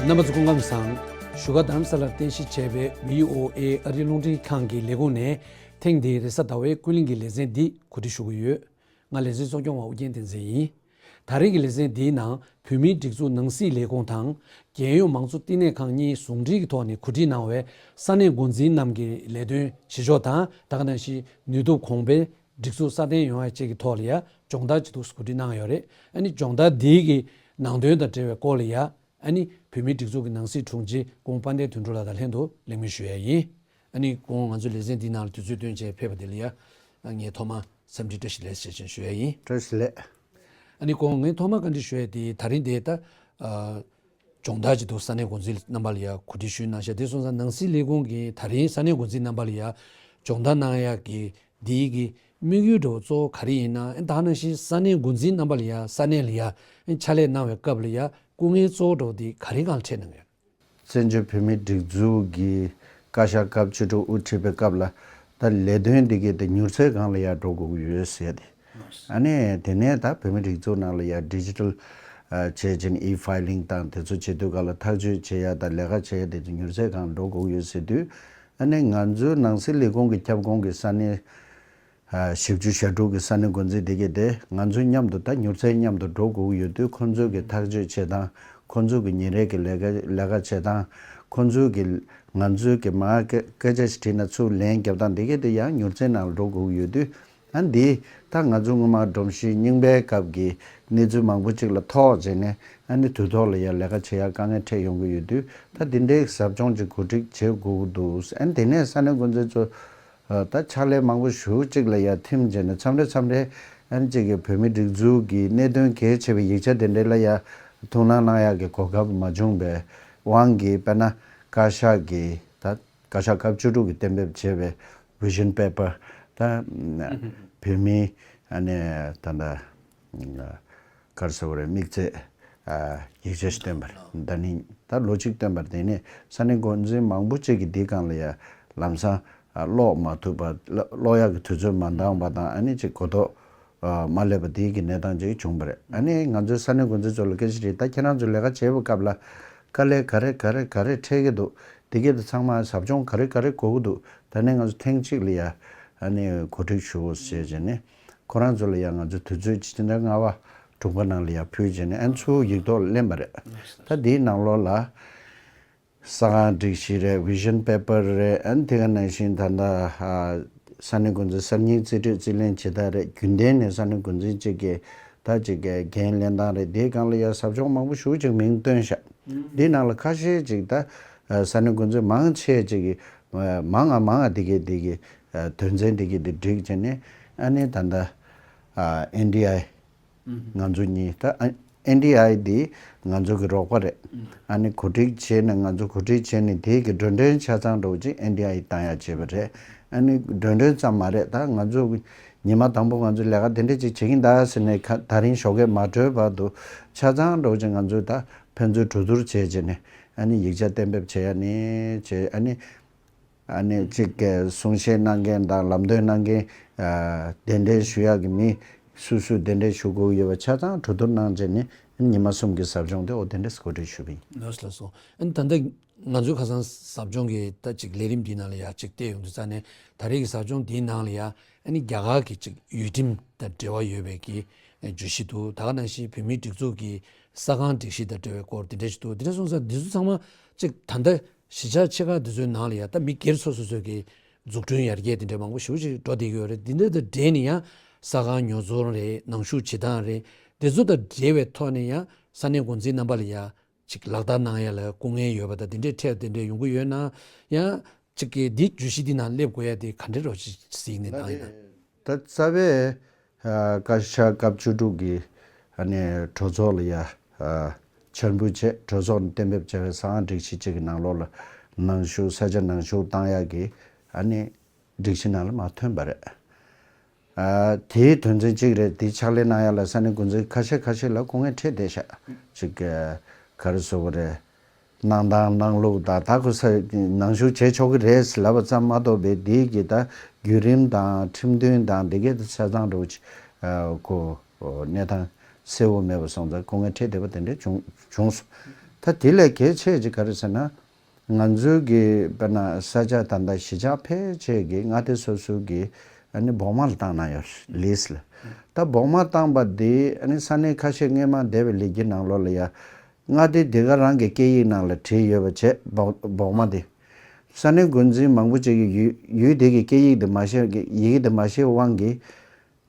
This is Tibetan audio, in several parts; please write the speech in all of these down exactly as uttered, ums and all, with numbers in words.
རྣམ་པ་ཚོ་སྐུ་ཁམས་བཟང་། བཞུགས་སྒར་རྡ་རམ་ས་ལར་རྟེན་གཞི་བྱས་པའི་བྷི་ཨོ་ཨེ་ཨ་རིའི་རླུང་འཕྲིན་ཁང་གི་ལས་ཁུངས་ནས་ཐེངས་འདིའི་རེས་གཟའ་ཟླ་བའི་ཀུན་གླེང་གི་ལེ་ཚན་འདི་གོ་སྒྲིག་ཞུ་གི་ཡོད། ང་ལེ་ཚན་གཙོ་སྐྱོང་བ་ཨུ་རྒྱན་བསྟན་འཛིན་ཡིན། ད་རེས་ཀྱི་ལེ་ཚན་འདིའི་ནང་བོད་མིའི་སྒྲིག་འཛུགས་ནང་སྲིད་ལས་ཁུངས་དང་། རྒྱལ་ཡོངས་མང་གཙོ་བསྟི་གནས་ཁང་གཉིས་ཟུང་འབྲེལ་གྱི་ཐོག་ནས་གོ་སྒྲིག་གནང་བའི་ས་གནས་འགོ་འཛིན་རྣམས་ཀྱི་ལས་དོན་བྱེད་ཕྱོགས་དང་། ད་ག་ནང་བཞིན་ནུས་སྟོབས་གོང་འཕེལ། སྒྲིག་འཛུགས་སྲ་བརྟན་ཡོང་ཡ་བཅས་ཀྱི་ཐོག་ལ་ཡ་སྦྱོང་བརྡར་ཅིག་ཏུ་གོ་སྒྲིག་གནང་ཡོད་རེད། ཨ་ནི་སྦྱོང་བརྡར་འདིའི་གི་ནང་དོན་དང་འབྲེལ་བའི་སྐོར་ལ་ཡ། ཨ་ནི་བོད་མིའི་སྒྲིག་འཛུགས་ཀྱི་ནང་སྲིད་དྲུང་ཆེ་སྐུ་ངོ་དཔལ་ལྡན་དོན་གྲུབ་ལགས་དང་ལྷན་དུ་གླེང་མོལ་ཞུ་ཡ་ཡིན། ཨ་ནི་སྐུ་ངོ་ང་ཚོའི་ལེ་ཚན་འདིའི་ནང་ལ་དུས་ཚོད་བཏོན་བྱས་ཕེབས་པ་དེ་ལ་ཡ། ངས་ཐོག་མར་འཚམས་འདྲི་བཀྲ་ཤིས་བདེ་ལེགས་ཞེས་ཞུ་ཡ་ཡིན། བཀྲ་ཤིས་བདེ་ལེགས། ཨ་ནི་སྐུ་ངོ་ངས་ཐོག་མར་བཀའ་འདྲི་ཞུ་ཡ་དེ་ད་རིང་དེ་ད། ཨ། སྦྱོང་བརྡར་ཅིག་འདུག་ས་གནས་འགོ་འཛིན་རྣམ་པ་ལ་ཡ་གོ་སྒྲིག་ཞུས་གནང་ཤག་དེ་སོང་ཙང་ནང་སྲིད་ལས་ཁུངས་ཀྱིས་ད་རིང་ས་གནས་འགོ་འཛིན་རྣམ་པ་ལ་ཡ་སྦྱོང་བརྡར་གནང་ཡག་གི་འདིའི་གི་དམིགས་ཡུལ་འདྲ་བོ་གཙོ་བོ་ག་རེ་ཡིན་ན། ཨ་ནི་ད་ནང་བཞིན་ས་གནས་འགོ་འཛིན་རྣམ་པ་ལ་ཡ་ས་གནས་ལ་ཡ་ཨ་ནི་ཕྱག་ལས་གནང་བའི་སྐབས་ལ་ཡ་སྐུ་ངལ་གཙོ་བོ་འདྲ་བོ་དེ་ག་རེ་སྒང་ལ་འཕྲད་གནང་ཡོད། བཙན་བྱོལ་བོད་མིའི་སྒྲིག་འཛུགས་ཀྱི་བཀའ་ཤག་སྐབས་བཅུ་དྲུག་དབུ་ཁྲིད་པའི་སྐབས་ལ་ད་ལས་དོན་འདི་གའི་དེ་མྱུར་ཚད་སྒང་ལ་ཡ་འགྲོ་དགོས་ཀྱི་ཡོད་ཟེར་ཏེ། ཨ་ནི་དེ་ནས་ད་བོད་མིའི་སྒྲིག་འཛུགས་ནང་ལ་ཡ་ཌི་ཇི་ཊལ་བྱས་བྱས་ནས་ཨི་ཕའི་ལིང་དང་དེ་ཚོ་བྱེད་དུས་སྒང་ལ་ཐག་གཅོད་བྱེད་ཡ་དང་ལས་ཀ་བྱེད་ཡ་དེ་ཚོ་མྱུར་ཚད་སྒང་འགྲོ་དགོས་ཀྱི་ཡོད་ཟེར་དུས། ཨ་ནི་ང་ཚོའི་ནང་སྲིད་ལས་ཁུངས་ཀྱི་ཁྱབ་ཁོངས་ཀྱི་ས་གནས། ཨ། བཞི་བཅུ་ཞེ་དྲུག་གི་ས་གནས་འགོ་འཛིན་དེ་གས་དེ་ང་ཚོ་མཉམ་དུ་ད་མྱུར་ཚད་མཉམ་དུ་འགྲོ་དགོས་ཀྱི་ཡོད་དུས། ཁོང་ཚོ་གི་ཐག་གཅོད་བྱེད་སྟངས། ཁོང་ཚོ་གི་ཉིན་རེ་གི་ལས་ཀ་ལས་ཀ་བྱེད་སྟངས། ཁོང་ཚོ་གི་ང་ཚོའི་གི་མར་སྐད་སྐད་ཆ་ཞིག་དྲིས་ན་ཚུར་ལན་རྒྱབ་སྟངས་དེ་གས་དེ་ཡང་མྱུར་ཚད་ནང་ལ་འགྲོ་དགོས་ཀྱི་ཡོད་དུས། ཨ། འདི་ད་ང་ཚོ་སྔོན་མ་སྒྲོམ་གཞི་རྙིང་པའི་སྐབས་ཀྱི་གནས་ཚུལ་མང་པོ་ཅིག་ལ་ཐོགས་བྱས་ནས། ཨ་ནི་དུས་ཐོག་ལ་ཡང་ལས་ཀ་བྱེད་ཡ་དཀའ་ངལ་འཕྲད་ཡོང་གི་ཡོད་དུས། ད་འདི་འདྲའི་ཟབ་སྦྱོང་ཅིག་གོ་སྒྲིག་བྱེད་དགོས་ཀྱི་འདུག་ཨ་ནི་དེ་ནས་ས་གནས་འགོ་འཛིན་ཚོ། ཨ། ད་ཕྱག་ལས་མང་པོ་ཞེ་པོ་ཅིག་ལ་ཡ་ཐིམ་བྱས་ནས་མཚམས་རེ་མཚམས་རེ་ཨ་ནི་ཅིག་གི་བོད་མིའི་སྒྲིག་འཛུགས་ཀྱི་གནད་དོན་གལ་ཆེ་བའི་ཡིག་ཆ་དེ་འདྲ་ལ་ཡ་ཐུགས་སྣང་གནང་ཡག་གི་གོ་སྐབས་མ་བྱུང་བའི་དབང་གིས། དཔེར་ན་བཀའ་ཤག་གིས་ད་བཀའ་ཤག་སྐབས་བཅུ་དྲུག་གིས་གཏན་འབེབས་བྱས་པའི་བི་ཤན་པེ་པར། ད་བོད་མིའི་ཨ་ནི་ད་ལྟ། ག་རེ་ཟེར་བ་རེད། དམིགས་ཚད། ཨ། ཡིག་ཆ་ཞིག་བཏོན་པ་རེད། ད་ནི་ད་ལོ་གཅིག་བཏོན་པ་རེད། དེ་ནས་ས་གནས་འགོ་འཛིན་མང་པོ་ཅིག་གིས་འདིའི་སྒང་ལ་ཡ་ལམ་སང་ཀློག་མ་ཐུབ་པ། ཀློག་ཡག་གི་དུས་ཚོད་མ་འདང་བ་དང་། ཨ་ནི་ཅིག་གོ་རྟོགས་མ་སླེབས་པ་དེའི་གི་གནས་སྟངས་ཅིག་བྱུང་བ་རེད། ཨ་ནི་ང་ཚོའི་ས་གནས་འགོ་འཛིན་ཚོ་ལ་སྐད་ཆ་དྲིས། ད་ཁྱེད་རང་ཚོ་ལས་ཀ་བྱེད་པའི་སྐབས་ལ་དཀའ་ལས་ག་རེ་ག་རེ་ག་རེ་འཕྲད་ཀྱི་འདུག་དེ་གས་དེ་ཚང་མ་ཟབ་སྦྱོང་ག་རེ་ག་རེ་དགོས་ཀྱི་འདུག་ད་ནི་ང་ཚོ་ཐེངས་གཅིག་ལ་ཡ་ཨ་ནི་གོ་སྒྲིག་ཞུ་ཟེར་བྱས་ནས། ཁོ་རང་ཚོ་ལ་ཡང་ང་ཚོ་དུས་ཚོད་ཅིག་ཅི་འདྲ་ལྔ་པ་དྲུག་པ་ནང་ལ་ཡར་ཕུལ་བྱས་ནས། ཨ་ནི་ཚུར་ཡིག་ཐོག་ལ་ལེན་པ་རེད། ད་འདིའི་ནང་ལོགས་ལ་ས་ཁང་སྒྲིག་གཞི་རེད། བི་ཤན་པེ་པར་རེད། ཨ་ནི་དེ་ག་ནང་བཞིན་ད་ལྟ་ས་གནས་འགོ་འཛིན་གསར་རྙིང་རྩིས་སྤྲོད་རྩིས་ལེན་བྱེད་སྟངས་རེད། རྒྱུན་ལྡན་ནས་ས་གནས་འགོ་འཛིན་གཅིག་གིས་ད་ཅིག་འགན་ལེན་སྟངས་རེད། དེའི་སྒང་ལ་ཡང་ཟབ་སྦྱོང་མང་པོ་ཞེ་པོ་ཅིག་མིང་བཏོན་ཤག་འདིའི་ནང་ལ་ཁ་ཤས་ཅིག་ད་ས་གནས་འགོ་འཛིན་མང་ཆེ་ཅིག་གིས་མང་ང་མང་ང་དེ་གའི་དེ་གའི་དོན་ཚན་དེ་གའི་དེ་སྒྲིག་བྱས་ནས། ཨ་ནི་ད་ལྟ་ཨེན་ཌི་ཨའི་ང་ཚོ་གཉིས། ད་ཨེན་ཌི་ཨའི་འདི་ང་ཚོ་གི་རོགས་པ་རེད། ཨ་ནི་གོ་སྒྲིག་བྱས་ནས། ང་ཚོ་གོ་སྒྲིག་བྱས་ནས་དེའི་གི་འགྲོ་གྲོན་ཆ་ཚང་འདྲ་བོ་ཅིག་ཨེན་ཌི་ཨའི་བཏང་ཡ་བྱས་པ་རེད། ཨ་ནི་འགྲོ་གྲོན་ཙམ་མ་རེད། ད་ང་ཚོ་ཉི་མ་དང་པོ་ང་ཚོ་ལས་ཀ་དེ་འདྲ་ཅིག་བྱེད་ཀྱིན་གདའ་ཟེར་ནས། ཁ་ད་རིང་ཞོགས་ཀས་མ་གྲོལ་བར་དུ་ཆ་ཚང་འདྲ་བོ་ཅིག་ང་ཚོས་ད་ཕན་ཚུན་གྲོས་བསྡུར་བྱས་བྱས་ནས། ཨ་ནི་ཡིག་ཆ་གཏན་འབེབས་བྱས་ཡ་ནི་བྱས། ཨ་ནི། ཨ་ནི་གཅིག་གི་གསུང་བཤད་གནང་མཁན་དང་ལམ་སྟོན་གནང་མཁན། ཨ། གདན་འདྲེན་ཞུ་ཡག་གི་མི་སུ་སུ་གདན་འདྲེན་ཞུ་དགོས་ཡོད་པ་ཆ་ཚང་གྲོས་བསྡུར་གནང་བྱས་ནས། ཉི་མ་གསུམ་གྱི་ཟབ་སྦྱོང་དེ་འོ་དེ་འདྲས་གོ་སྒྲིག་ཞུས་པ་ཡིན། ལགས་སོ། ལགས་སོ། ཨ་ནི་ད་ལྟ་ང་ཚོའི་ཁ་སང་ཟབ་སྦྱོང་གི་ད་ཅིག་ལས་རིམ་འདི་ནང་ལ་ཡ་ཅིག་བལྟས་ཡོང་དུས་ཙང་ནས། ད་རེས་ཀྱི་ཟབ་སྦྱོང་འདིའི་ནང་ལ་ཡ་ཨ་ནི་རྒྱ་གར་གྱི་ཅིག་ཡུལ་ཁྲིམས་དང་འབྲེལ་བ་ཡོད་པའི་གི་བརྗོད་གཞི་འདུག་ད་ག་ནང་བཞིན་བོད་མིའི་སྒྲིག་འཛུགས་ཀྱི་ས་ཁང་སྒྲིག་གཞི་དང་འབྲེལ་བའི་སྐོར་དེ་འདྲ་ཞིག་འདུག་དེ་འདྲ་སོང་ཙང་འདི་ཚོ་ཚང་མ་ཅིག་ད་ལྟ་གཞིས་ཆགས་ཆེ་ཁག་འདི་ཚོའི་ནང་ལ་ཡ་ད་མི་སྒེར་སོ་སོ་སོ་གི་འཛུགས་སྐྲུན་ཡར་རྒྱས་དེ་འདྲ་མང་པོ་ཞེ་པོ་ཅིག་འགྲོ་བསྡད་ཀྱི་ཡོད་རེད། འདི་འདྲ་དང་འབྲེལ་ནས་ཡང་ས་ཁང་ཉོ་ཚོང་རེད། ནང་བཞུགས་བྱེད་སྟངས་རེད། དེ་ཚོ་དང་འབྲེལ་བའི་ཐོག་ནས་ཡང་ས་གནས་འགོ་འཛིན་རྣམ་པ་ལ་ཡ་ཅིག་ལག་བསྟར་གནང་ཡ་ལ་སྐུ་ངལ་ཡོད་པ་དང་། དེ་འདྲའི་འཕྲད་དེ་འདྲ་ཡོང་གི་ཡོད་ན་ཡང་། ཅིག་གི་འདི་བརྗོད་གཞི་འདི་ནང་སླེབས་དགོས་ཡ་དེ་ག་འདྲ་རོ་ཅིག་གཟིགས་ནས་བཏང་ཡིན་ན། ད་རྩ་བའི། ཨ། བཀའ་ཤག་སྐབས་བཅུ་དྲུག་གི་ཨ་ནི་གྲོས་ཚོགས་ལ་ཡ། ཨ། འཆར་འབུལ་བྱས། གྲོས་ཚོགས་ནས་གཏན་འབེབས་བྱས་པའི་ས་ཁང་སྒྲིག་གཞི་གཅིག་གི་ནང་ལོགས་ལ་ནང་བཞུགས། ས་ཆ་ནང་བཞུགས་བཏང་ཡག་གི་ཨ་ནི་སྒྲིག་གཞི་ནང་ལ་མར་ཐོན་པ་རེད། ཨ། དེའི་དོན་ཚན་གཅིག་རེད། དེ་ཕྱག་ལས་གནང་ཡག་ལ་ས་གནས་འགོ་འཛིན་ཁ་ཤས་ཁ་ཤས་ལ་སྐུ་ངལ་འཕྲད་བསྡད་ཤག་ཅིག་ཨ། ག་རེ་ཟེར་དགོས་རེད། གནང་སྟངས་གནང་ལུགས་དང་། ད་ཁོ་ས་ནང་བཞུགས་བྱེད་ཆོག་གི་རེད་ལབ་པ་ཙམ་མ་གཏོགས་པའི་དེའི་གི་ད་བརྒྱུད་རིམ་དང་ཁྲིམས་མཐུན་དང་དེ་གའི་ད་ཆ་ཚང་འདྲ་བོ་ཅིག་ཨ། ཁོ་གནས་སྟངས་གསལ་བོ་མེད་པ་སོང་ཙང་སྐུ་ངལ་འཕྲད་བསྡད་པ་དེ་འདྲ་བྱུང་བྱུང་སོང་། ད་དེ་ལས་གལ་ཆེ་ཅིག་ག་རེ་ཟེར་ན། ང་ཚོའི་གི་དཔེར་ན་ས་ཆ་ད་ལྟ་གཞིས་ཆགས་ཕལ་ཆེར་གི་མངའ་སྡེ་སོ་སོའི་གི་ཨ་ནི་བོགས་མ་ལ་བཏང་གནང་ཡོད་རེད་ལིས་ལ། ད་བོགས་མ་བཏང་པ་དེ་ཨ་ནི་ས་གནས་ཁ་ཤས་སྔོན་མ་འདས་པའི་ལས་འགུལ་ནང་ལོགས་ལ་ཡ། མངའ་སྡེ་དེ་ག་རང་གི་སྐད་ཡིག་ནང་ལ་བྲིས་ཡོད་པ་བྱས་བོགས་བོགས་མ་དེ། ས་གནས་འགོ་འཛིན་མང་པོ་ཅིག་གིས་ཡུལ་ཡུལ་དེ་གི་སྐད་ཡིག་དེ་མ་ཤེས་ཡི་གེ་དེ་མ་ཤེས་དབང་གིས།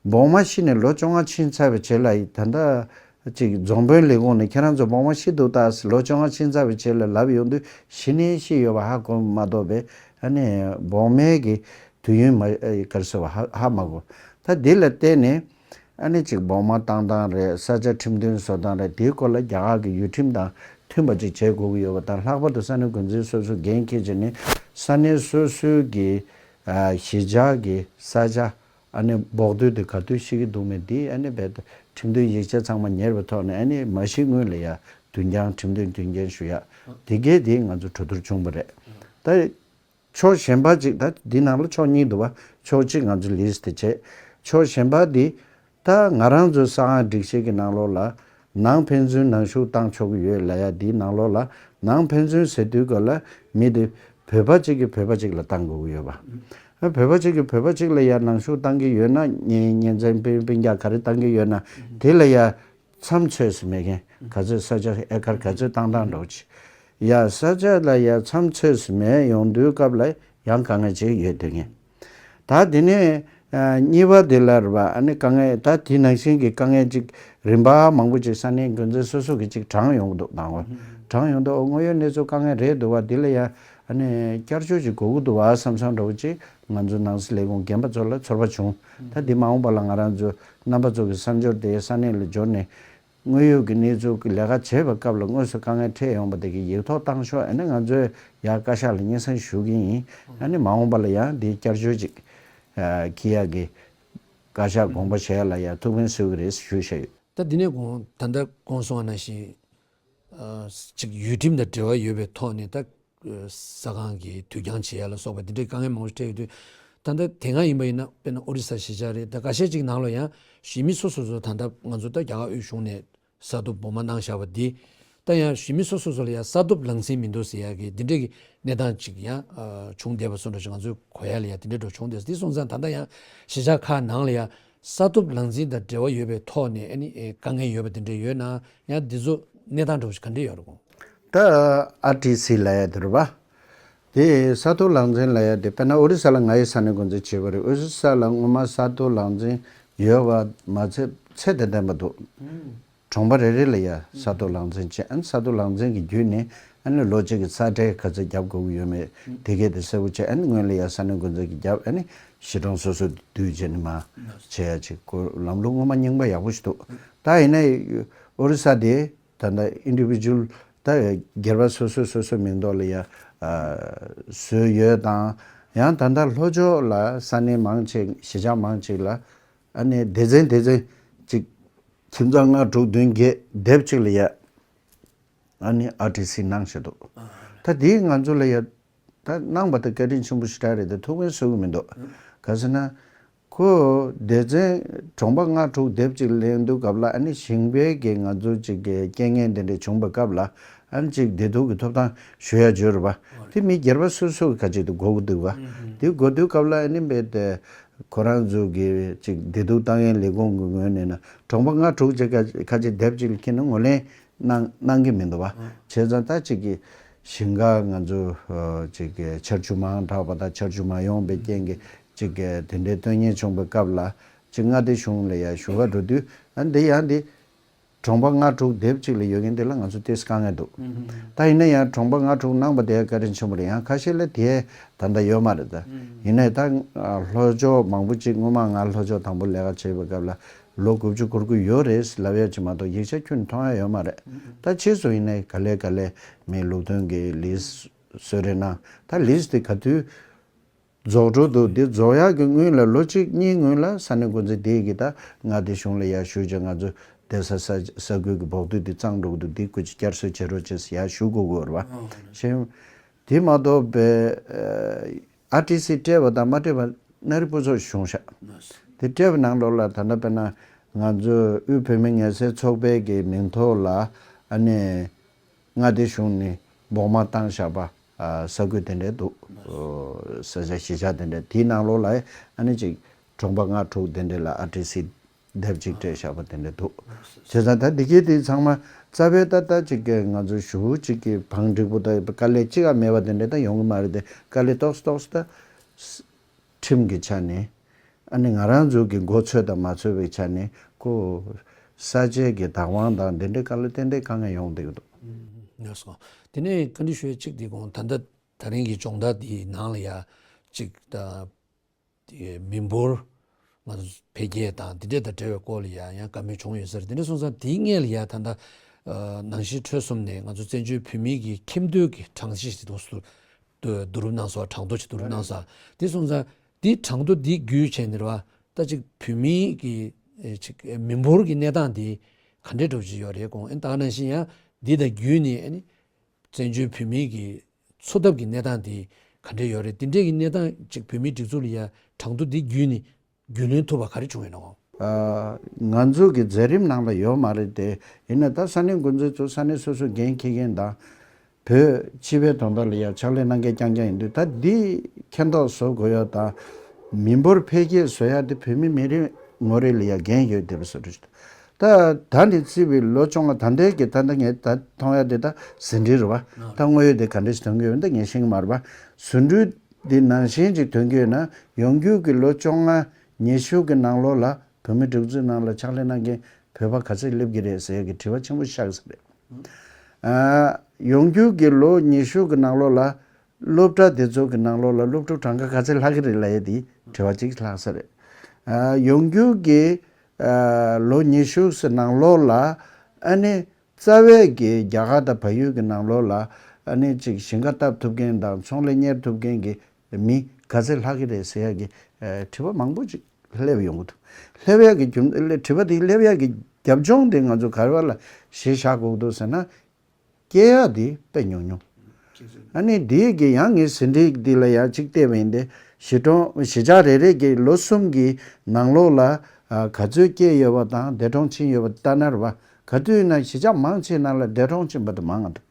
བོགས་མ་ཤི་ནས་ལོ་བཅོ་ལྔ་ཕྱིན་ཚར་བའི་རྗེས་ལ་ད་ལྟ་ཅིག་རྫོང་དཔོན་ལས་ཁུངས་ནས་ཁྱེད་རང་ཚོ་བོགས་མ་ཤི་འདུག་ད་ལོ་བཅོ་ལྔ་ཕྱིན་ཚར་བའི་རྗེས་ལ་ལབ་ཡོང་དུས་ཤི་ནས་ཤི་ཡོད་པ་ཧ་གོ་མ་གཏོགས་པའི་ཨ་ནི་བོགས་མའི་གི་དུས་ཡུན་མ་ག་རེ་ཟེར་བ་ཧ་ཧ་མ་གོ། ད་འདི་ལ་བརྟེན་ནས་ཨ་ནི་ཅིག་བོགས་མ་བཏང་སྟངས་རེད། ས་ཆ་ཁྲིམས་མཐུན་བཟོ་སྟངས་རེད། དེའི་སྐོར་ལ་རྒྱ་གར་གི་ཡུལ་ཁྲིམས་དང་མཐུན་པ་ཅིག་བྱེད་དགོས་ཀྱི་ཡོད་པ་དང་། ལྷག་པར་དུ་ས་གནས་འགོ་འཛིན་སོ་སོ་འགན་འཁྱེར་བྱས་ནས་ས་གནས་སོ་སོའི་གི་ཨ་གཞིས་ཆགས་ཀྱི་ས་ཆ། ཨ་ནི་བོགས་དུས་དེ་ག་དུས་ཤི་གི་འདུག་མེད་དེ་ཨ་ནི་རྦད་དེ་ཁྲིམས་མཐུན་ཡིག་ཆ་ཚང་མ་ཉར་བའི་ཐོག་ནས་ཨ་ནི་མ་ཤི་སྔོན་ལ་ཡ་དུས་འགྱངས་ཁྲིམས་མཐུན་དུས་འགྱངས་ཞུ་ཡ། དེ་གས་དེ་ང་ཚོ་གྲོས་བསྡུར་བྱུང་བ་རེད། ད་ཕྱོགས་གཞན་པ་ཅིག་ད་འདི་ནང་ལ་ཕྱོགས་གཉིས་འདུག་བ། ཕྱོགས་གཅིག་ང་ཚོ་ལིས་དེ་བྱས། ཕྱོགས་གཞན་པ་འདི་ད་ང་རང་ཚོའི་ས་ཨང་སྒྲིག་གཞི་གི་ནང་ལོགས་ལ། ནང་ཕན་ཚུན་ནང་ཞུགས་བཏང་ཆོག་གི་ཡོད་ལབ་ཡ་འདིའི་ནང་ལོགས་ལ། ནང་ཕན་ཚུན་ཟེར་དུས་སྐབས་ལ་མི་དེ་བོད་པ་གཅིག་གིས་བོད་པ་གཅིག་ལ་བཏང་དགོས་ཀྱི་ཡོད་པ། ཨ་བོད་པ་གཅིག་གིས་བོད་པ་གཅིག་ལ་ཡ་ནང་ཞུགས་བཏང་གི་ཡོད་ན་གཉེན་གཉེན་ཚན་སྤུན་སྤུན་ཀྱག་ག་རེ་བཏང་གི་ཡོད་ན་དེ་ལ་ཡ་མཚམས་ཚོད་སུ་མེད་མཁན་ག་ཚོད་ས་ཆ་ཨེ་ཀར་ག་ཚོད་བཏང་སྟངས་འདྲ་བོ་ཅིག་ཡ་ས་ཆ་ལ་ཡ་མཚམས་ཚོད་སུ་མེད་ཡོང་དུས་སྐབས་ལ་ཡང་དཀའ་ངལ་ཅིག་ཡོད་དེ་ངེས། ད་དེ་ནས་ཨ་གཉིས་པ་དེ་ལ་རེད་པ། ཨ་ནི་དཀའ་ངལ་ད་དེ་ནང་བཞིན་གྱི་དཀའ་ངལ་ཅིག་རིམ་པ་མང་པོ་ཅིག་ས་གནས་འགོ་འཛིན་སོ་སོ་གིས་ཅིག་དྲངས་ཡོང་གི་འདུག་དང་པོ་དྲངས་ཡོང་དུས་ཨོ་དངོས་ཡོད་གནས་ཚུལ་དཀའ་ངལ་རེད་འདུག་བ། དེ་ལ་ཡ་ཨ་ནི་བསྐྱར་བཅོས་ཅིག་དགོས་ཀྱི་འདུག་བ་བསམ་བསམ་འདྲ་བོ་ཅིག་ང་ཚོ་ནང་སྲིད་ལས་ཁུངས་རྒན་པ་ཚོ་ལ་ཚོར་བ་བྱུང་། ད་དེ་མ་འོངས་པ་ལ་ང་རང་ཚོ་རྣམ་པ་ཚོ་གི་བསམ་སྦྱོར་དེ་ས་གནས་ལ་འབྱོར་ནས། དངོས་ཡོད་ཀྱི་གནས་ཚུལ་གྱི་ལས་ཀ་བྱེད་པའི་སྐབས་ལ་དངོས་སུ་དཀའ་ངལ་འཕྲད་ཡོང་པ་དེ་གི་ཡིག་ཐོག་བཏང་ཤོག་ཨ་ནི་ང་ཚོས་ཡར་བཀའ་ཤག་ལ་སྙན་སེང་ཞུ་གི་ཡིན། ཨ་ནི་མ་འོངས་པ་ལ་ཡང་འདི་བསྐྱར་བཅོས་ཅིག་ཨ་འཁྱེར་ཡག་གི་བཀའ་ཤག་དགོངས་པ་བཞེས་ཡག་ལ་ཡང་ཐུགས་ཕན་གསོས་ཀྱི་རེད་ཞུས་བཞག་ཡོད། ད་འདི་ནས་དགོངས་ད་ལྟ་དགོངས་སོང་བ་ནང་བཞིན་ཨ་ཅིག་ཡུལ་ཁྲིམས་དང་འབྲེལ་བ་ཡོད་པའི་ཐོག་ནས་ད། ས་ཁང་གི་དུས་འགྱངས་བྱེད་ཡ་ལ་སོགས་པ་དེ་འདྲའི་དཀའ་ངལ་མང་པོ་ཞིག་འཕྲད་ཡོད་དུས། ད་ལྟ་དེ་སྔ་ཡིན་པ་ཡིན་ན་དཔེར་ན་ཨོ་རི་ས་གཞིས་ཆགས་རེད། ད་ཁ་ཤས་ཅིག་ནང་ལ་ཡང་གཞིས་མི་སོ་སོ་སོ་ད་ལྟ་ང་ཚོ་ད་རྒྱ་གར་དབུས་གཞུང་ནས་ས་ཐོབ་བོགས་མ་གནང་བཞག་པ་འདི། ད་ཡང་གཞིས་མི་སོ་སོ་སོ་ལ་ཡང་ས་ཐོབ་ལག་འཛིན་མི་འདུག་ཟེར་ཡ་གི་དེ་འདྲའི་གི་གནས་སྟངས་ཅིག་ཡང་བྱུང་བསྡད་པ་སོགས་འདྲ་ཞིག་ང་ཚོའི་གོ་ཡ་ལ་ཡང་དེ་འདྲའི་འགྲོ་བྱུང་བསྡད། དེ་སོང་ཙང་ད་ལྟ་ཡང་གཞིས་ཆགས་ཁག་ནང་ལ་ཡང་ས་ཐོབ་ལག་འཛིན་དང་འབྲེལ་བ་ཡོད་པའི་ཐོག་ནས་ཨ་ནི་དཀའ་ངལ་ཡོད་པ་དེ་འདྲ་ཡོད་ན་ཡང་འདི་ཚོ་གནས་སྟངས་འདྲ་བོ་ཞིག་ག་འདྲ་ཡོད་རེད་གོ། ད་ཨར་ཊི་སི་ལབ་ཡ་དེ་རེད་པ། དེ་ས་ཐོབ་ལག་འཛིན་ལབ་ཡ་དེ་དཔེར་ན་ཨོ་རི་ས་ལ་ང་ཡི་ས་གནས་འགོ་འཛིན་བྱས་པ་རེད། ཨོ་རི་ས་ལ་སྔོན་མ་ས་ཐོབ་ལག་འཛིན་ཡོད་པ་མ་ཚད་ཚད་དང་ལྡན་པ་འདུག་གྲོང་པ་རེ་རེ་ལ་ཡ་ས་ཐོབ་ལག་འཛིན་བྱས། ཨ་ནི་ས་ཐོབ་ལག་འཛིན་གྱི་བརྒྱུད་ནས་ཨ་ནི་ལོ་གཅིག་གི་ས་ཁྲལ་ག་ཚོད་རྒྱབ་དགོས་ཀྱི་ཡོད་མེད་དེ་གས་དེ་གསལ་པོ་བྱས། ཨ་ནི་སྔོན་ལ་ཡ་ས་གནས་འགོ་འཛིན་གྱིས་རྒྱབ། ཨ་ནི་གཞིས་གྲོང་སོ་སོ་བསྡུས་བྱས་ནས་མར་བྱེད་ཡ་ཅིག་ཁོ་ལམ་ལུགས་སྔོན་མ་རྙིང་པ་ཡག་པོ་ཞིག་འདུག་ད་ཡིན་ན་ཨོ་རི་ས་དེ། ད་ལྟ་ཨིན་ཌི་བི་ཇུ་ཨལ་ད་སྒེར་པ་སོ་སོས་སོ་སོའི་མིང་ཐོག་ལ་ཡ་ཨ་བཟོས་ཡོད་དང་། ཡང་ད་ལྟ་ལྷོ་ཕྱོགས་ལ་ས་གནས་མང་ཆེ་གཞིས་ཆགས་མང་ཆེ་ལ་ཨ་ནི་སྡེ་ཚན་སྡེ་ཚན་གཅིག་ཁྱིམ་ཚང་ལྔ་དྲུག་བདུན་བརྒྱད་སྡེབ་གཅིག་ལ་ཡ་ཨ་ནི་ཨར་ཊི་སི་གནང་བཞག་འདུག་ད་དེས་ང་ཚོ་ལ་ཡ་ད་གནང་པ་དེ་བཀའ་དྲིན་ཆེན་པོ་ཞེ་དྲག་རེད་དེ་ཐུགས་ཕན་གསོས་ཀྱི་མི་འདུག་ག་ཟེར་ན། ཁོ་སྡེ་ཚན་གྲོང་པ་ལྔ་དྲུག་སྡེབ་གཅིག་ལེན་དུས་སྐབས་ལ་ཨ་ནི་ཞིང་པའི་གི་ང་ཚོ་གཅིག་གི་རྐྱེན་ངན་དེ་འདྲ་བྱུང་བའི་སྐབས་ལ་ཨ་ནི་གཅིག་བདེ་སྡུག་གི་ཐོབ་ཐང་ཞུ་ཡ་བརྗོད་རེད་པ། དེ་མི་སྒེར་པ་སོ་སོ་གི་ཁ་ཅིག་ཏུ་དགོས་ཀྱི་འདུག་པ། དེ་དགོས་དུས་སྐབས་ལ་ཨ་ནི་རྦད་དེ་ཁོ་རང་ཚོ་གི་གཅིག་བདེ་སྡུག་ལྟ་མཁན་ལས་ཁུངས་ཀྱི་ངོས་ནས་ན་གྲོང་པ་ལྔ་དྲུག་ཅིག་ཁ་ཁ་ཅིག་སྡེབ་གཅིག་ལ་འཁྱེར་ན་ངོས་ལེན་གནང་གནང་གི་མི་འདུག་པ། བྱས་ཙང་ད་གཅིག་གི་ཞིང་ཁ་ང་ཚོ་ཨ་ཅིག་གི་ཆར་ཆུ་མང་དྲགས་པ་དང་ཆར་ཆུ་མ་ཡོང་པའི་རྐྱེན་གྱིས་ཅིག་གི་དེ་འདྲའི་དོན་རྐྱེན་བྱུང་བའི་སྐབས་ལ་ཅིག་མངའ་སྡེ་གཞུང་ལ་ཡ་ཞུ་ག་འགྲོ་དུས་ཨ་འདི་ཡང་འདི་གྲོང་པ་ལྔ་དྲུག་སྡེབ་གཅིག་ལ་ཡོད་མཁན་དེ་ལ་ང་ཚོ་ཏོག་ཙམ་དཀའ་ངལ་འདུག་ད་ཡིན་ན་ཡང་གྲོང་པ་ལྔ་དྲུག་གནང་པ་དེ་བཀའ་དྲིན་ཆེན་པོ་རེད། ཡང་ཁ་ཤས་ལ་དེ་ད་ལྟ་ཡོད་མ་རེད་ད། ཡིན་ནའི་ད་ལྷོ་ཕྱོགས་མང་པོ་ཅིག་སྔོན་མ་ང་ལྷོ་ཕྱོགས་དང་པོ་ལས་ཀ་བྱེད་པའི་སྐབས་ལ་ལོ་དགུ་བཅུ་འཁོར་གྱི་ཡོད་རེད་ལབ་ཡ་ཅིག་མ་གཏོགས་ཡིག་ཆ་ཁྱོན་མཐོང་ཡ་ཡོད་མ་རེད། ད་ཕྱིས་སུ་ཡིན་ནའི་ག་ལེ་ག་ལེ་མི་ལུགས་མཐུན་གྱི་ལིས་བཟོས་རེད་ན་ད་ལིས་དེ་ག་དུས་རྫོགས་འགྲོ་འདུག་འདི་རྫོགས་ཡག་གི་སྔོན་ལ་ལོ་གཅིག་གཉིས་སྔོན་ལ་ས་གནས་འགོ་འཛིན་དེ་གིས་ད་མངའ་སྡེ་གཞུང་ལ་ཡར་ཞུས་བྱས་ང་ཚོ་བསྡད་ས་ས་ས་ཁུལ་གྱི་བོགས་དུད་འདི་གཙང་འགྲོ་གི་འདུག་འདི་སྐུ་མཁྱེན་བསྐྱར་གསོ་བྱེད་རོགས་བྱེད་ཟེར་ཡར་ཞུ་དགོས་ཀྱི་ཡོད་རེད་བ། ཤེས། དེ་མ་གཏོགས་པའི་ཨ་ཊི་སི་སྤྲད་པ་དང་མ་སྤྲད་པ་སྣ་རིགས་པོ་ཚོ་བྱུང་ཤག་དེ་སྤྲད་པའི་ནང་ལོགས་ལ་ད་ལྟ་དཔེར་ན་ང་ཚོའི་དབུས་བོད་མི་ངལ་སེལ་ཚོགས་པའི་གི་མིང་ཐོག་ལ་ཨ་ནི། མངའ་སྡེ་གཞུང་ནས་སྦོང་མ་བཏང་བཞག་པ་ས་ཁུལ་དེ་འདྲས་འདུག། ས་ཆ་གཞིས་ཆགས་དེ་འདྲས་དེའི་ནང་ལོགས་ལ་ཨ་ནི་ཅིག་གྲོང་པ་ལྔ་དྲུག་དེ་འདྲས་ལ་ཨར་ཊི་སི་དེབ་ཅིག་སྤྲད་བཞག་པ་དེ་འདྲས་འདུག། བྱས་ཙང་ད་འདི་གའི་དེ་ཚང་མ་རྩ་བའི་ད་ལྟ་ཅིག་གི་ང་ཚོ་ཞུ་ཅིག་གི་བང་འགྲིག་པོ་ད་དཀའ་ལས་ཅི་ག་མེད་པ་དེ་འདྲས་ད་ཡོང་གི་མ་རེད་དེ། དཀའ་ལས་ཏོག་ཙམ་ཏོག་ཙམ་ད་ཁྲིམས་ཀྱི་ཆ་ནས། ཨ་ནི་ང་རང་ཚོ་གི་མགོ་ཚོས་དང་མ་ཚོས་པའི་ཆ་ནས་ཁོ་ས་ཆའི་གི་བདག་དབང་དང་འདི་འདྲའི་དཀའ་ལས་ཏན་ཏན་དཀའ་ངལ་ཡོང་བསྡད་ཀྱི་འདུག། ལགས་སོ། དེ་ནས་བཀའ་འདྲི་ཞུ་ཡ་གཅིག་དེ་གོང་ད་ལྟ་ད་རིང་གི་སྦྱོང་བརྡར་དེའི་ནང་ལ་ཡ་གཅིག་ད་དེ་མི་འབོར་ང་ཚོ་འཕེལ་རྒྱས་དང་དེ་འདྲ་དང་འབྲེལ་བའི་སྐོར་ལ་ཡ་ཡང་བཀའ་མོལ་བྱུང་ཡོད་ས་རེད། དེ་འདྲ་སོང་ཙང་དེའི་སྔོན་ལ་ཡ་ད་ལྟ་ནང་བཞིན་ཁྲོད་གསུམ་ནས་ང་ཚོ་བཙན་བྱོལ་བོད་མིའི་གི་ཁྱིམ་སྡོད་ཀྱི་གྲངས་གཞི་ཞིག་འདུག་སུ་བསྡུ་རུབ་གནང་སོང་། གྲངས་ཐོ་ཅིག་བསྡུ་རུབ་གནང་སོང་། དེ་སོང་ཙང་འདི་གྲངས་ཐོ་འདི་བརྒྱུད་བྱས་ནས་རེད་བ། ད་ཅིག་བོད་མིའི་གི་ཨེ་ཅིག་ཨེ་མི་འབོར་གྱི་གནས་སྟངས་འདི་ག་འདྲས་འགྲོ་བཞིན་ཡོད་རེད་དགོངས། ཨེ་ད་ག་ནང་བཞིན་ཡང་འདི་དང་བརྒྱུད་ནས་ཨ་ནི་བཙན་བྱོལ་བོད་མིའི་གི་འཚོ་ཐབས་ཀྱི་གནས་སྟངས་འདི་ག་འདྲས་ཡོད་རེད། འདི་འདྲས་ཀྱི་གནས་སྟངས་ཅིག་བོད་མིའི་སྒྲིག་འཛུགས་ལ་ཡ་གྲངས་ཐོ་འདི་བརྒྱུད་ནས་རྒྱུས་ལོན་ཐུབ་པ་ག་རེ་བྱུང་ཡོད་ན་དགོངས། ཨ་ང་ཚོ་གི་མཛད་རིམ་ནང་ལ་ཡོད་མ་རེད་དེ། ཡིན་ན་ད་ས་གནས་འགོ་འཛིན་ཚོ་ས་གནས་སོ་སོ་འགན་འཁྱེར་མཁན་དང་། བོད་སྤྱི་པའི་དོན་དག་ལ་ཡང་ཕྱག་ལས་གནང་མཁན་རྐྱང་རྐྱང་ཡིན་དུས། ད་འདི་མཁྱེན་རྟོགས་བཟོ་དགོས་ཡ་དང་། མི་འབོར་འཕེལ་རྒྱས་བཟོ་ཡ་དེ་བོད་མི་མི་རེ་ངོ་རེ་ལ་ཡང་འགན་ཡོད་དེ་བཟོ་འདྲ་ཞིག། ད་ད་ནས་བརྩིས་པའི་ལོ་བཅོ་ལྔ་ད་ལྟའི་གི་ད་ལྟ་ངས་ད་མཐོང་ཡ་དེ་ད་ཟིན་བྲིས་རེད་བ། ད་དངོས་ཡོད་དེ་ག་འདྲ་ཞིག་ཐོན་གྱི་ཡོད་ད་ངས་ཤེས་ཀྱི་མ་རེད་བ། ཟིན་བྲིས་འདི་ནང་བཞིན་ཅིག་ཐོན་གྱི་ཡོད་ན། ཡོང་རྒྱུ་གི་ལོ་བཅོ་ལྔ་ཉི་ཤུ་གི་ནང་ལོགས་ལ་བོད་མི་སྒྲིག་འཛུགས་ནང་ལ་ཕྱག་ལས་གནང་མཁན་བོད་པ་ག་ཚོད་སླེབས་ཀྱི་རེད་ཟེར་ཡ་གི་དྲི་བ་ཆེན་པོ་ཆགས་ཀྱི་རེད། ཨ། ཡོང་རྒྱུ་གི་ལོ་ཉི་ཤུ་གི་ནང་ལོགས་ལ་སློབ་གྲྭ་དེ་ཚོ་གི་ནང་ལོགས་ལ་སློབ་ཕྲུག་གྲངས་ཀ་ག་ཚོད་ལྷག་གི་རེད་ལབ་ཡ་དེ་དྲི་བ་གཅིག་ལྷག་ས་རེད། ཨ། ཡོང་རྒྱུ་གི་ཨ། ལོ་ཉི་ཤུ་གི་ནང་ལོགས་ལ་ཨ་ནི་རྩ་བའི་གི་རྒྱ་གར་དང་བལ་ཡུལ་གི་ནང་ལོགས་ལ་ཨ་ནི་ཅིག་ཞིང་ཁ་བཏབ་ཐུབ་མཁན་དང་ཚོང་ལས་གཉེར་ཐུབ་མཁན་གི་མི་ག་ཚོད་ལྷག་གི་རེད་ཟེར་ཡ་གི་ཨ། དྲི་བ་མང་པོ་ཅིག་སླེབས་ཡོང་གི་འདུག། སླེབས་ཡ་གི་རྒྱུ་དྲི་བ་དེ་སླེབས་ཡ་གི་རྒྱབ་ལྗོངས་དེ་ང་ཚོ་ག་རེ་བ་ལ་གཞི་བཞག་དགོས་ཀྱི་འདུག་ཟེར་ན། སྐྱེ་ཡག་འདི་དཔེ་ཉུང་ཉུང་། ཨ་ནི་འདི་གི་ཡང་ངས་ཟིན་བྲིས་འདི་ལ་ཡང་གཅིག་བལྟས་པ་ཡིན་ཏེ། གཞིས་གྲོང་གཞིས་ཆགས་རེ་རེ་གི་ལོ་གསུམ་གྱི་ནང་ལོགས་ལ་ཨ། ག་ཚོད་སྐྱེས་ཡོད་པ་དང་འདས་གྲོངས་ཕྱིན་ཡོད་པ་ལྟ་ན་རེད་བ། ག་དུས་ཡིན་ན་གཞིས་ཆགས་མང་ཆེ་ནང་ལ་འདས་གྲོངས་ཕྱིན་པ་དང་མང་ང་འདུག།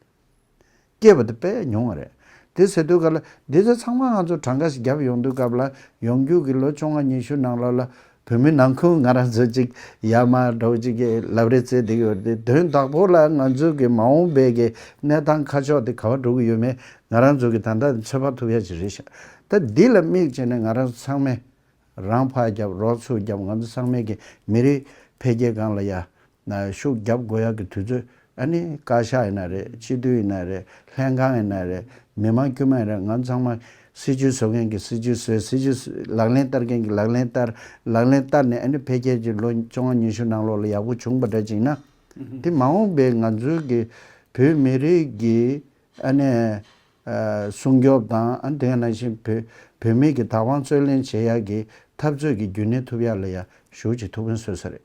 སྐྱེས་པ་དེ་དཔེ་ཉུང་བ་རེད། དེ་ཟེར་དུས་ག་ལ་འདི་ཚོ་ཚང་མ་ང་ཚོ་གྲངས་ཀ་ཞིག་བརྒྱབ་ཡོང་དུས་སྐབས་ལ་ཡོང་རྒྱུ་གི་ལོ་བཅོ་ལྔ་ཉི་ཤུ་ནང་ལོགས་ལ་བོད་མི་ནང་ཁུལ་ང་རང་ཚོ་ཅིག་ཡར་མར་འགྲོ་ཅིག་གི་ལབ་རེས་བྱས་བསྡད་ཀྱི་ཡོད་རེད་དེ། དོན་དག་པོ་ལ་ང་ཚོ་གི་མ་འོངས་པའི་གི་གནས་སྟངས་ཁ་ཕྱོགས་དེ་ག་པར་འགྲོ་གི་ཡོད་མེད་ང་རང་ཚོ་གི་ད་ལྟ་ཚོད་དཔག་ཐུབ་ཡ་ཅིག་རེད་ཤག། ད་འདི་ལ་དམིགས་བྱས་ནས་ང་རང་ཚོ་ཚང་མས་རང་ཕར་རྒྱབ་རོགས་ཚུར་རྒྱབ། ང་ཚོ་ཚང་མས་གི་མི་རིགས་འཕེལ་རྒྱས་སྒང་ལ་ཡ་ན་ཤུགས་རྒྱབ་དགོས་ཡག་གི་དུས་ཚོད། ཨ་ནི་བཀའ་ཤག་ཡིན་ན་རེད། སྤྱི་འཐུས་ཡིན་ན་རེད། ལྷན་ཁང་ཡིན་ན་རེད། མི་མང་དཀྱུས་མ་ཡིན་ན་རེད། ང་ཚང་མ་སྲིད་ཇུས་བཟོ་མཁན་གྱིས་སྲིད་ཇུས་བཟོས། སྲིད་ཇུས་བཟོ་ལག་ལེན་བསྟར་མཁན་གྱིས་ལག་ལེན་བསྟར། ལག་ལེན་བསྟར་ནས་ཨ་ནི་འཕེལ་རྒྱས་ཀྱི་ལོ་བཅོ་ལྔ་ཉི་ཤུ་ནང་ལོགས་ལ་ཡག་པོ་བྱུང་བ་འདྲ་ཅིག་ན། དེ་མ་འོངས་པའི་ང་ཚོའི་གི་བོད་མི་རིགས་ཀྱི་ཨ་ནི་ཨ་སྲུང་སྐྱོབ་དང་། ཨ་ནི་དེ་ནང་བཞིན་བོད་བོད་མི་གི་བདག་དབང་རྩོད་ལེན་བྱེད་ཡག་གི་འཐབ་རྩོད་ཀྱི་རྒྱུན་གནས་ཐུབ་ཡག་ལ་ཡང་ཞེ་པོ་ཅིག་ཐུགས་ཕན་གསོས་ས་རེད།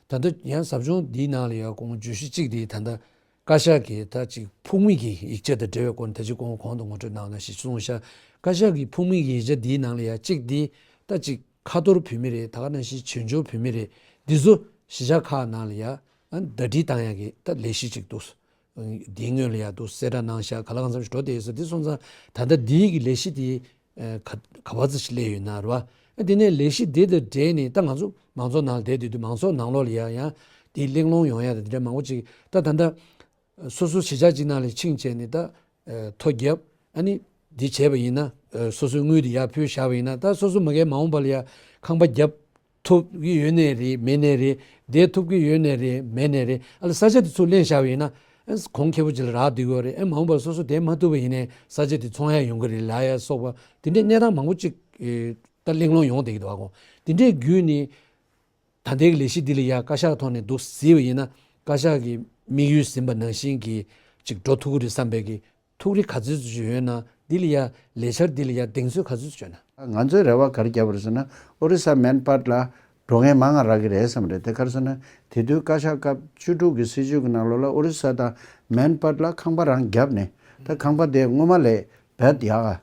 ད་ལྟ་ཡང་ཟབ་སྦྱོང་འདིའི་ནང་ལ་ཡང་དགོངས་བརྗོད་གཞི་གཅིག་དེ་ད་ལྟ་བཀའ་ཤག་གིས་ད་ཅིག་ཕུགས་དམིགས་ཀྱི་ཡིག་ཆ་དང་འབྲེལ་བའི་སྐོར་ནས་ད་ཅིག་གོང་གོང་དུ་ངོ་སྤྲོད་གནང་ན་ཞེས་གསུངས་ཤག། བཀའ་ཤག་གི་ཕུགས་དམིགས་ཀྱི་ཡིག་ཆ་འདིའི་ནང་ལ་ཡང་གཅིག་འདི་ད་ཅིག་ཁ་ཐོར་བོད་མི་རེད། ད་ག་ནང་བཞིན་བྱང་ཕྱོགས་བོད་མི་རེད། འདི་ཚོ་གཞིས་ཆགས་ཁག་ནང་ལ་ཡང་ཟླ་སྒྲིལ་བཏང་ཡག་གི་ད་ལས་གཞི་གཅིག་འདུག། འདིའི་སྔོན་ལ་ཡང་འདུག་གསལ་བསྒྲགས་གནང་ཤག། ག་ལ་གང་འཚམ་ཞིག་འགྲོ་བསྡད་ཡོད་ས། འདི་སོང་ཙང་ད་ལྟ་འདིའི་གི་ལས་གཞི་དེ་ཨ་ག་ག་བ་ཙམ་ཞིག་སླེབས་ཡོད་ན་རེད་བ། ཨ་དེ་ནས་ལས་གཞི་དེ་དང་འབྲེལ་ནས་ད་ང་ཚོ་མང་ཚོགས་ནང་ལ་བསྡད་བསྡད་དུས་མང་ཚོགས་ནང་ལོགས་ལ་ཡང་ཡང་དེ་གླེང་སློང་ཡོང་ཡ་དང་དེ་འདྲ་མང་པོ་ཅིག་ད་ད་ལྟ་སོ་སོ་གཞིས་ཆགས་གཅིག་ནང་ལ་ཕྱིན་བྱས་ནས་ད་ཨ་ཐོ་བརྒྱབ། ཨ་ནི་འདི་བྱས་པ་ཡིན་ན་ཨ་སོ་སོའི་དངུལ་དེ་ཡར་ཕུལ་བཞག་པ་ཡིན་ན། ད་སོ་སོ་མ་གིར་མ་འོངས་པ་ལ་ཡང་ཁང་པ་བརྒྱབ་ཐུབ་ཀྱི་ཡོད་ནའི་རེད། མེད་ནའི་རེད། བསྡད་ཐུབ་ཀྱི་ཡོད་ནའི་རེད། མེད་ནའི་རེད། ཨ་ལ་ས་ཆ་དེ་ཚུར་ལེན་བཞག་པ་ཡིན་ན་ཨ་གོང་ཁེ་པོ་ཅིག་ལ་རག་བསྡད་ཀྱི་ཡོད་རེད། ཨ་མ་འོངས་པར་སོ་སོ་བསྡད་མ་ཐུབ་པ་ཡིན་ནའི་ས་ཆ་དེ་ཚོང་ཡ་ཡོང་གི་རེད་ལབ་ཡ་སོགས་པ་དེ་འདྲའི་གནས་སྟངས་མང་པོ་ཅིག་ཨེ་ད་གླེང་སློང་ཡོང་བསྡད་ཀྱི་འདུག་ག། དེ་འདྲའི་བརྒྱུད་ནས་ད་ལྟའི་ལས་གཞི་འདི་ལ་ཡ་བཀའ་ཤག་ཐོག་ནས་འདུག་གཟིགས་པ་ཡིན་ན། བཀའ་ཤག་གི་དམིགས་ཡུལ་ཟིན་པ་ནང་བཞིན་གྱི་ཅིག་འགྲོ་ཐུབ་ཀྱི་རེད་བསམ་པའི་གི་ཐུགས་རེ་ག་ཚོད་ཅིག་ཡོད་ན། འདི་ལ་ཡ་ལས་འཆར་འདི་ལ་ཡ་གདེང་ཚོད་ག་ཚོད་ཅིག་ཡོད་ན། ང་ཚོས་རེ་བ་ག་རེ་བརྒྱབ་པ་རེད་ཟེར་ན། ཨོ་རི་ས་མན་པཱད་ལ་འགྲོ་མཁན་མང་ང་རག་གི་རེད་བསམ་རེད། དེ་ག་རེ་ཟེར་ན། དེ་དུས་བཀའ་ཤག་སྐབས་བཅུ་དྲུག་གི་སྲིད་བྱུས་ཀྱི་ནང་ལོགས་ལ་ཨོ་རི་ས་དང་མན་པཱད་ལ་ཁང་པ་རང་བརྒྱབ་ནས། ད་ཁང་པ་དེ་སྔོན་མ་ལས་བེད་ཡག་ག་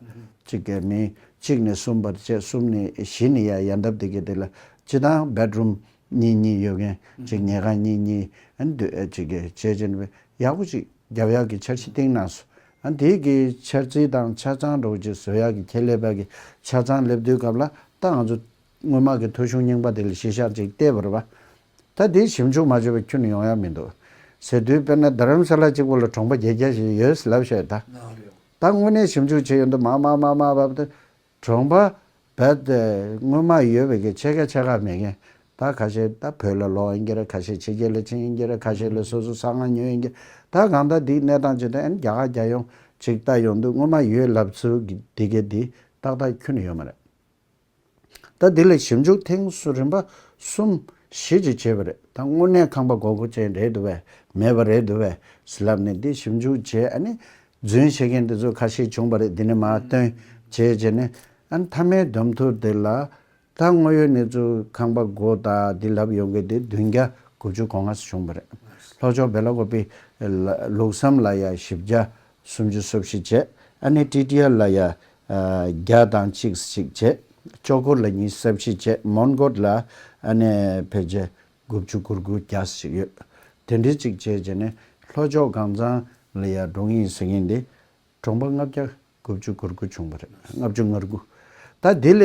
ཅིག་གི་མི་གཅིག་ནས་གསུམ་བར་བྱས། གསུམ་ནས་བཞི་ནས་ཡར་ཡར་འདབ་དེ་གའི་དེ་ལ་སྤྱིར་བཏང་བེད་རུམ་གཉིས་གཉིས་ཡོད་མཁན་ཅིག། ཉལ་ཁང་གཉིས་གཉིས་ཨ་ནི་འདུག་ཨ་ཅིག་གི་བྱས་བྱས་ནས་ཡག་པོ་ཅིག་ རྒྱབ་ཡག་གི་འཆར་གཞི་བཏིང་གནང་སོང་། ཨ་དེ་གི་འཆར་རྩིས་དང་ཆ་ཚང་འདྲ་བོ་ཅིག་བཟོ་ཡག་གི་ཁྱད་ལས་པ་གི་ཆ་ཚང་སླེབས་དུས་སྐབས་ལ་ད་ང་ཚོ་སྔོན་མ་གི་ཐོ་གཞུང་རྙིང་པ་དེ་ལ་གཞི་བཞག་ཅིག་བལྟས་པ་རེད་པ། ད་དེ་ཞིབ་འཇུག་མ་བྱས་པ་ཁྱོན་ནས་ཡོང་ཡག་མི་འདུག་ཟེར་དུས། དཔེར་ན་རྡ་རམ་ས་ལ་གཅིག་པོ་ལ་གྲོང་པ་བརྒྱད་བརྒྱ་ཞིག་ཡོད་ལབ་བཤད་ད། ད་དངོས་གནས་ཞིབ་འཇུག་བྱས་ཡོང་དུས་མར་མར་མར་མར་བབས་ཏེ། གྲོང་པ་རྦད་དེ་སྔོན་མ་ཡོད་པའི་གི་ཕྱེད་ཀ་ཕྱེད་ཀ་མེད་མཁན། ད་ཁ་ཤས་ད་བོད་ལ་ལོག་ཡིན་གྱི་རེད། ཁ་ཤས་ཕྱི་རྒྱལ་ལ་ཕྱིན་ཡིན་གྱི་རེད། ཁ་ཤས་ལ་སོ་སོ་ས་ཁང་ཉོས་ཡིན་གྱི། ད་གང་ལྟར་འདི་གནས་སྟངས་ཅིག་ད་ཨན་རྒྱ་གར་རྒྱ་ཡོང་ཅིག་ལྟ་ཡོང་དུས་སྔོན་མ་ཡོད་ལབ་ཚུལ་གྱི་འདི་གའི་འདི་ཏག་ཏག་ཁྱོན་ནས་ཡོད་མ་རེད། ད་འདི་ལ་ཞིབ་འཇུག་ཐེངས་སུ་རིམ་པ་གསུམ་བཞི་ཅིག་བྱས་པ་རེད། ད་དངོས་གནས་ཁང་པ་དགོས་མཁོ་ཅན་རེད་འདུག་བས་མེད་པ་རེད་འདུག་བས་ལབ་ནས་འདི་ཞིབ་འཇུག་བྱས། ཨ་ནི་རྫུན་བཤད་མཁན་འདི་ཚོ་ཁ་ཤས་བྱུང་བ་རེད། འདི་ནས་མར་བཏོན་བྱས་བྱས་ནས། ཨ་ནི་མཐའ་མའི་བསྡོམས་ཐུབ་འདི་ལ་ད་དངོས་ཡོད་གནས་ཚུལ་ཁང་པ་དགོས་ད་འདི་ལབ་ཡོང་གི་འདི་བདུན་བརྒྱ་དགུ་བཅུ་གོ་ལྔ་ཙམ་བྱུང་བ་རེད། ལྷོ་ཕྱོགས་སྦེ་ལ་ཀོ་པི་ལུགས་བསམ་ལ་ཡ་བཞི་བརྒྱ་སུམ་ཅུ་སོ་བཞི་བྱས། ཨ་ནི་ཊི་ཊི་ཨར་ལ་ཡ་ཨ་བརྒྱ་དང་གཅིག་གཅིག་བྱས། ཅོ་ཀོར་ལ་ཉི་ཤུ་རྩ་བཞི་བྱས། མོན་གྷོ་ལ་ཨ་ནི་ཕལ་ཆེར་དགུ་བཅུ་གོ་དགུ་བརྒྱ་ཞིག་ཡོད། དེ་འདྲའི་གཅིག་བྱས་བྱས་ནས་ལྷོ་ཕྱོགས་གང་ཚང་ལ་ཡ་འགྲོ་ངེས་ཟེར་མཁན་འདི་གྲོང་པ་ལྔ་བརྒྱ་དགུ་བཅུ་གོ་དགུ་བྱུང་བ་རེད། ལྔ་བཅུ་ང་དགུ། ད་དེ་ལས་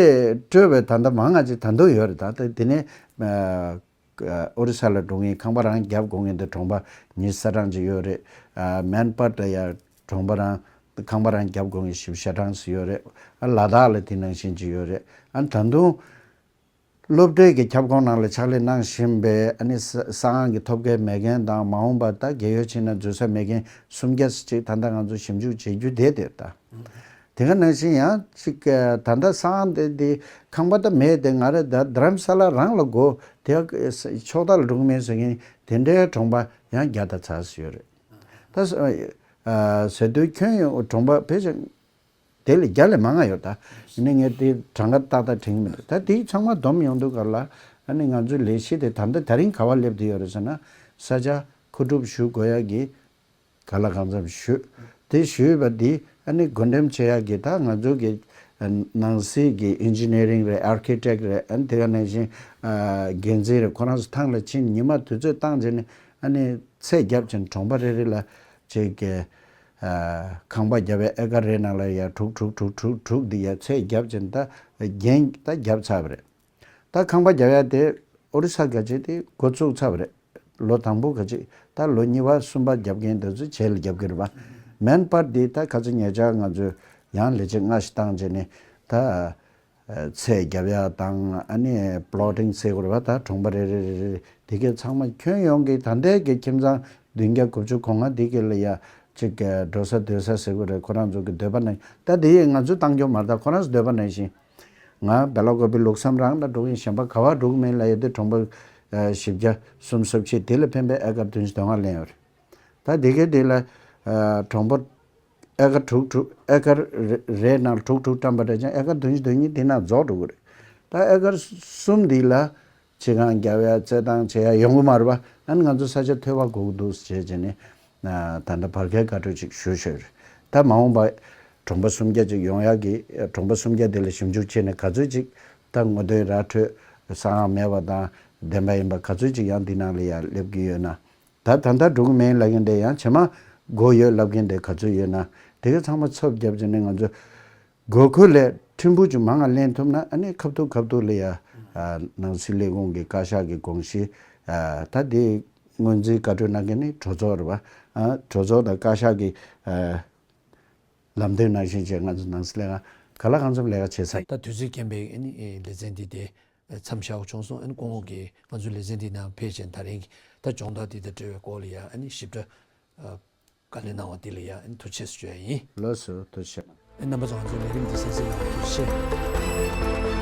སྤྲོས་པའི་ད་ལྟ་མང་ང་ཅིག་ད་དུང་ཡོད་རེད། ད་ལྟ་དེ་ནས་ཨ་ཨོ་རི་ས་ལ་འགྲོ་མཁན་ཁང་པ་རང་རྒྱབ་དགོས་མཁན་དེ་གྲོང་པ་ཉི་ཤུ་རྩ་གྲངས་ཅིག་ཡོད་རེད། ཨ་མན་པར་ལ་ཡ་གྲོང་པ་རང་ཁང་པ་རང་རྒྱབ་དགོས་མཁན་བཞི་བཅུ་ཞེ་གྲངས་ཅིག་ཡོད་རེད། ཨ་ལ་དྭགས་ལ་དེ་ནང་བཞིན་ཅིག་ཡོད་རེད། ཨ་ད་དུང་སློབ་གྲྭའི་གི་ཁྱབ་ཁོངས་ནང་ལ་ཕྱག་ལས་གནང་བཞིན་པའི་ཨ་ནི་ས་ས་ཁང་གི་ཐོབ་སྐལ་མེད་མཁན་དང་། མ་འོངས་པར་ད་རྒས་ཡོལ་ཕྱིན་ན་འཛུལ་ས་མེད་མཁན་སུམ་བརྒྱ་ཅིག་ད་ལྟ་ང་ཚོ་ཞིབ་འཇུག་བྱེད་རྒྱུ་དེ་དེ་ད། དེ་ག་ནང་བཞིན་ཡང་ཅིག་ད་ལྟ་ས་ཁང་དེ་དེ་ཁང་པ་ད་མེད་དེ། ང་རེ་ད་རྡ་རམ་ས་ལ་རང་ལ་དགོས་དེ་ཕྱོགས་མཐའ་ལ་འགྲོ་གི་མེད་ཟེར་མཁན་དེ་འདྲའི་གྲོང་པ་ཡང་བརྒྱ་དང་ཚ་ཟིག་ཡོད་རེད། ད་ཟེར་དུས་ཁྱོན་ཡོངས་གྲོང་པ་ཕལ་ཆེར་དེ་ལས་བརྒྱ་ལས་མང་ང་ཡོད། ད་ཡིན་ནའི་ངས་དེ་གྲངས་ཀ་ཏག་ཏག་དྲན་གྱི་མི་འདུག་ད་དེ་ཚང་མ་བསྡོམས་ཡོང་དུས་སྐབས་ལ་ཨ་ནི་ང་ཚོའི་ལས་གཞི་དེ་ད་ལྟ་དེ་རིང་ག་པར་སླེབས་བསྡད་ཡོད་རེད་ཟེར་ན། ས་ཆ་མཁོ་སྒྲུབ་ཞུ་དགོས་ཡག་གི་ག་ལ་གང་འཚམ་ཞུས། དེ་ཞུས་པ་འདི་ཨ་ནི་བགོ་འགྲེམས་བྱེད་ཡག་གི་ད་ང་ཚོ་གི་ནང་སྲིད་ཀྱི་ཨིན་ཇི་ནི་ཡ་རིང་རེད། ཨར་ཁི་ཊེག་རེད། ཨ་ནི་དེ་ག་ནང་བཞིན་འགན་འཛིན་རེད། ཁོ་རང་ཚོ་ཐང་ལ་ཕྱིན། ཉི་མ་དུས་ཚོད་བཏང་བྱས་ནས་ཨ་ནི་ཚད་བརྒྱབ་བྱས་ནས་གྲོང་པ་རེ་རེ་ལ་ཅིག་གི་ཁང་པ་བརྒྱབ་པའི་ཨེ་ཀར་རེ་ནང་ལ་ཡ་དྲུག་དྲུག་དྲུག་དྲུག་དྲུག་འདི་ཡ་ཚད་བརྒྱབ་བྱས་ནས་ད་འགན་ད་བརྒྱབ་ཚར་བ་རེད། ད་ཁང་པ་རྒྱག་ཡ་དེ་ཨོ་རི་ས་ག་ཅིག་དེ་འགོ་བཙུགས་ཚར་བ་རེད། ལོ་དང་པོ་ག་ཅིག་ད་ལོ་གཉིས་པ་གསུམ་པ་རྒྱབ་མཁན་དེ་ཚོ་རྗེས་ལ་རྒྱབ་ཀྱི་རེད་པ། མན་པར་འདི་ད་ཁ་ཚ་ཉེ་ཆར་ང་ཚོས་ཡང་ལས་བྱེད་ལྔ་ཞིག་བཏང་བྱས་ནས་ད་ཚད་རྒྱབ་ཡ་དང་། ཨ་ནི་པློ་ཊིང་ཟེར་དགོས་རེད་པ། ད་གྲོང་པ་རེ་རེ་རེ་རེ་དེ་གའི་ཚང་མ་ཁྱོན་ཡོངས་ཀྱི་ད་ལྟའི་གི་ཁྱིམ་ཚང་བདུན་བརྒྱ་དགུ་བཅུ་གོ་ལྔ་འདི་གི་ལ་ཡ་ཅིག་གི་འགྲོ་ས་སྡོད་ས་ཟེར་དགོས་རེད། ཁོ་རང་ཚོ་གི་འདོད་པ་ནང་། ད་དེ་ཡི་ང་ཚོས་བཏང་རྒྱུ་མ་རེད། ད་ཁོ་རང་ཚོ་འདོད་པ་ནང་བཞིན། ང་སྦེ་ལ་ཀོ་པི་ལུགས་བསམ་རང་ལ་འགྲོ་གི་ཡིན། གཞན་པ་ག་པར་འགྲོ་གི་མིན་ལབ་ཡོད་དུས་གྲོང་པ་ཨ་བཞི་བརྒྱ་སུམ་ཅུ་སོ་བཞི་དེ་ལ་ཕན་པའི་ཨེ་ཀར་བདུན་ཅུ་དོན་ལྔ་ལེན་ཡོད་རེད། ད་དེ་གའི་དེ་ལ་ཨ་གྲོང་པ་ཨེ་ཀར་དྲུག་དྲུག་ཨེ་ཀར་རེ་རེའི་ནང་དྲུག་དྲུག་བཀྲམ་པ་འདྲ་ཅང་ཨེ་ཀར་བདུན་ཅུ་དོན་གཉིས་དེ་ནང་རྫོགས་འགྲོ་གི་རེད། ད་ཨེ་ཀར་གསུམ་འདི་ལ་ཕྱི་ཁང་རྒྱབ་ཡ་རྩེད་ཐང་བྱེད་ཡ་ཡོང་གི་མ་རེད་པ། ཨ་ནི་ང་ཚོ་ས་ཆ་ཐོལ་པ་དགོས་ཀྱི་འདུག་ཟེར་བྱས་ནས་ད་ལྟ་བར་བརྒལ་བཀའ་འཁྲོལ་ཅིག་ཞུ་ཞུ་རེད། ད་མ་འོངས་པ་གྲོང་པ་སུམ་བརྒྱ་ཅིག་ཡོང་ཡག་གི་གྲོང་པ་སུམ་བརྒྱ་དེ་ལ་ཞིབ་འཇུག་བྱས་ནས་ག་ཚོད་ཅིག་ད་ངོ་དེབ་ར་འཕྲོད་ས་ཁང་མེད་པ་དང་བདེན་པ་ཡིན་པ་ག་ཚོད་ཅིག་ཡང་འདི་ནང་ལ་ཡ་སླེབས་ཀྱི་ཡོད་ན། ད་ད་ལྟ་འགྲོ་གི་མེད་ལབ་མཁན་དེ་ཡང་ཕྱི་མ་དགོས་ཡོད་ལབ་མཁན་དེ་ག་ཚོད་ཡོད་ན། དེ་ག་ཚང་མ་ཚབ་བརྒྱབ་བྱས་ནས་ང་ཚོ་དགོས་མཁོ་ལས་ཕྲན་བུ་ཅིག་མང་ང་ལེན་ཐུབ་ན་ཨ་ནི་ཁ་ཐུག་ཁ་ཐུག་ལ་ཡ་ཨ་ནང་སྲིད་ལས་ཁུངས་ཀྱི་བཀའ་ཤག་གི་དགོངས་གཞི། ཨ་ད་དེ་སྔོན་རྩིས་བཀའ་འཁྲོལ་གནང་མཁན་ནི་གྲོས་ཚོགས་རེད་པ། ཨ་གྲོས་ཚོགས་དང་བཀའ་ཤག་གི་ཨ་ལམ་སྟོན་ནང་བཞིན་བྱས་ང་ཚོ་ནང་སྲིད་ལས་ཁང་ག་ལ་གང་འཚམ་ལས་ཀ་བྱེད་ས་ཡིན། ད་དུས་ཚོད་རྐྱེན་པས་ཨ་ནི་ལེ་ཚན་འདི་དེ་མཚམས་བཞག་དགོས་བྱུང་སོང་། ཨ་ནི་སྐུ་ངོ་གིས་ང་ཚོའི་ལེ་ཚན་འདི་ནང་ཕེབས་བྱས་ད་རིང་གི་ད་སྦྱོང་བརྡར་འདི་དང་འབྲེལ་བའི་སྐོར་ལ་ཡ་ཨ་ནི་ཞིབ་ཕྲ་ཨ། བཀའ་ལན་གནང་བ་འདི་ལ་ཡང་ཐུགས་རྗེ་ཆེ་ཞུ་ཡ་ཡིན། ལགས་སོ། ཐུགས་རྗེ་ཆེ། རྣམ་པ་ཚོ་ང་ཚོའི་ལས་རིམ་འདི་གསན་གཟིགས་གནང་བར་ཐུགས་རྗེ་ཆེ།